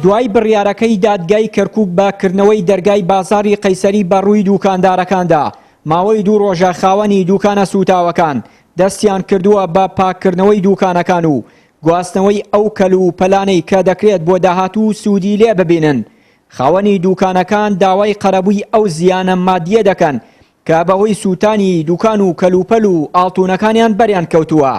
دوای بڕیارەکەی دادگای کەرکوک بە کردنەوەی دەرگای بازاڕی قەیسەری بە ڕووی دوکاندارەکاندا، ماوەی دوو ڕۆژە خاوەنی دوکانە سووتاوەکان دەستیان کردووە بە پاککردنەوەی دوکانەکان و گواستنەوەی ئەو کەل و پەلانەی کە دەکرێت بۆ داهاتوو سوودی لێ ببینن. خاوەنی دوکانەکان داوای قەرەبووی ئەو زیانە مادییە دەکەن کە بەهۆی سووتانی دوکان و کەلوپەل و ئاڵتوونەکانیان بەریان کەوتووە.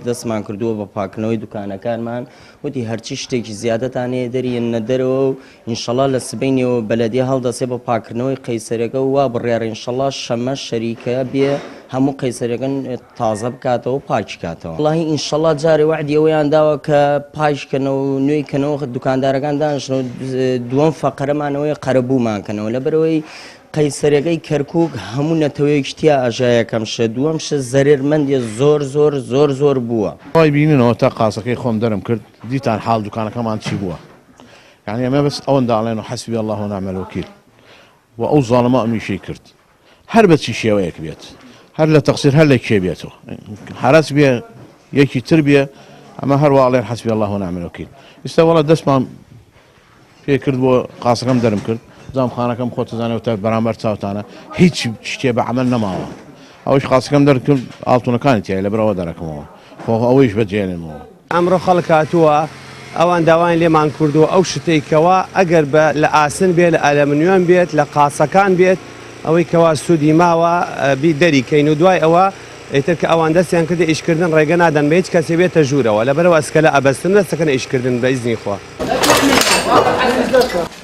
دەستمان کردووە بە پاککردنەوەی دوکانەکانمان، وتی هەرچی شتێکی زیادەتان هەیە دەریێننە دەرەوە و ئینشەڵا لە سبەینێوە بەلەدیە هەڵدەسێ بە پاککردنەوەی قەیسەرەکە و وا بڕیارە ئینشەڵا شەممە شەریکە بێ هەموو قەیسەرەکە تازە بکاتەوە و پاکی کاتەوە. وەڵاهی ئینشەڵا جارێ وەعدی ئەوەیان داوە کە پاکی کەنەوە و نوێی کەنەوە دوکاندارەکان دانیشنەوە دووەم فەقەرەمان ئەوەیە قەرەبوومان کەنەوە لەبەرئەوەی قەیسەرەکەی کەرکوک هەموو نەتەوەیەکی تیا ئەژا یەکەم شت دووەم شت زەرەرمەندیە زۆر زۆر زۆر زۆر بووە. وای بینینەوە تا قاسەکەی خۆم دەرم کرد دیتان حاڵ دوکانەکەمان چی بووە یانی ئەمە بەس ئەوەندە ئەڵێن و حسبی اللە و نعم الوکیل و ئەو زاڵمە ئەمیشەی کرد هەر بە چی شێوەیەک بێت هەر لە تەقسیر هەر لە کێ بێتەوە حرس بێ یەکی تر بێ ئەمە هەر وا ئەڵێن حسبی اللە و نعم الوکیل ئیستا وەڵا دەستمان پێ کرد بۆ قاسەکەم دەرم کرد جامخانەکەم خۆت دەزانێ وتە بەرامبەر چاوتانە هیچ شتێ بە عەمەل نەماوە ئەوەیش قاسەکەم دەرکرد ئاڵتونەکانی تیایە لەبەرئەوە دەرەکەمەوە خۆ ئەوەیش بەجێنمەوە. ئەمڕۆ خەڵک هاتووە ئەوان داوایان لێمان کردووە ئەو شتەی کەوا ئەگەر بە لە ئاسن بێت لە ئەلەمنیۆم بێت لە قاسەکان بێت ئەوەی کەوا سوودی ماوە بی دەری کەین و دوای ئەوە ئیتر کە ئەوان دەستیان کردە ئیشکردن ڕێگە نادەن بە هیچ کەسێ بێتە ژوورەوە لەبەرئەوە ئەسکەلە ئەبەستن و دەست دەکەنە ئیشکردن بە ئیزنی خوا.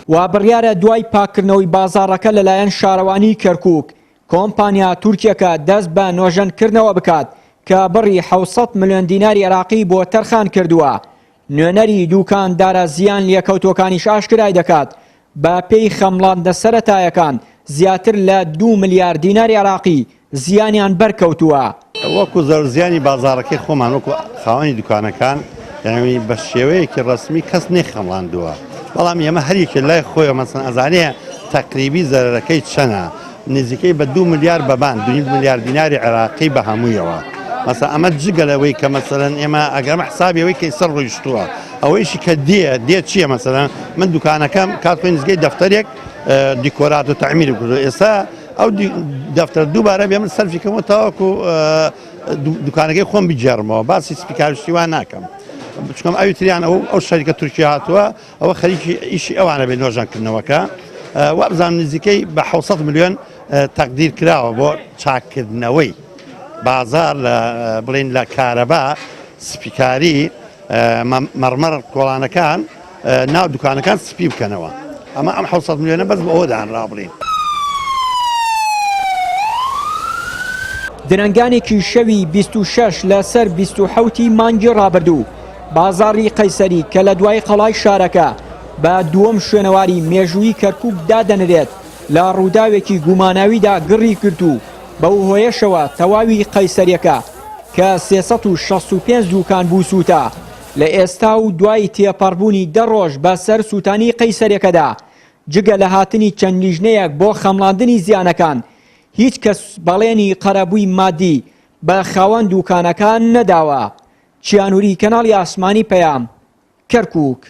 وا بڕیارە دوای پاککردنەوەی بازاڕەکە لەلایەن شارەوانیی کەرکووک، کۆمپانیا تورکییەکە دەست بە نۆژەنکردنەوە بکات کە بڕی 700 ملیۆن دیناری عێراقی بۆ تەرخان کردووە. نوێنەری دووکاندارە زیان لێکەوتووەکانیش ئاشکرای دەکات، بە پێی خەمڵاندنە سەرەتایەکان زیاتر لە دوو ملیار دیناری عێراقی زیانیان بەرکەوتووە. وەکو زەرەرزیانی بازاڕەکەی خۆمان وەکو خاوەنی دوکانەکان یانی بە شێوەیەکی ڕەسمی کەس نەیخەمڵاندووە بەڵام ئێمە هەر یەکێ لای خۆیەوە مەسەن ئەزانێ تەقریبی زەرەرەکەی چەنە نزیکەی بە دوو ملیار بەبان دوو ملیار دیناری عێراقی بە هەموویەوە مەسە ئەمە جگە لەوەی کە مەسەلەن ئێمە ئەگەر حسابی ئەوەی کە ئیستا ڕۆیشتووە ئەوەیشی کە دێ دێ چییە مەسەلەن من دوکانەکەم کات خۆی نزیکەی دەفتەرێک دیکۆرات و تەعمیرم کردووە ئێستا ئەو دەفتەر دووبارە بێ من سەرفی کەمەوە تاوەکو دوکانەکەی خۆم بگێڕمەوە باسی سپیکاریشتی وا ناکەم چکەم ئەوی تریان ئەو ئەو شەریکە تورکی هاتووە ئەوە خەریکی ئیشی ئەوانە بێ نۆژەنکردنەوەکە وابزانم نزیکەی بە 600 ملیۆن تەقدیر کراوە بۆ چاککردنەوەی بازار لە بڵین لە کارەبا سپیکاری مەڕمەڕ کۆڵانەکان ناو دوکانەکان سپی بکەنەوە ئەمە ئەم 600 ملیۆنە بەس بۆ ئەوە دانرا بڵین. درەنگانێکی شەوی 26 لەسەر 27 ی مانگی ڕابردوو بازاڕی قەیسەری کە لە دوای قەڵای شارەکە بە دووەم شوێنەواری مێژوویی کەرکووک دادەنرێت لە ڕووداوێکی گوماناویدا گڕی گرت و بەو هۆیەشەوە تەواوی قەیسەریەکە کە 365 دوکان بوو سووتا. لە ئێستا و دوای تێپەڕبوونی دە ڕۆژ بە سەر سووتانی قەیسەریەکەدا جگە لە هاتنی چەند لیژنەیەک بۆ خەمڵاندنی زیانەکان هیچ کەس بەڵێنی قەرەبووی مادی بە خاوەن دوکانەکان نەداوە. چیانوری کەناڵی ئاسمانی پەیام، کەرکوک.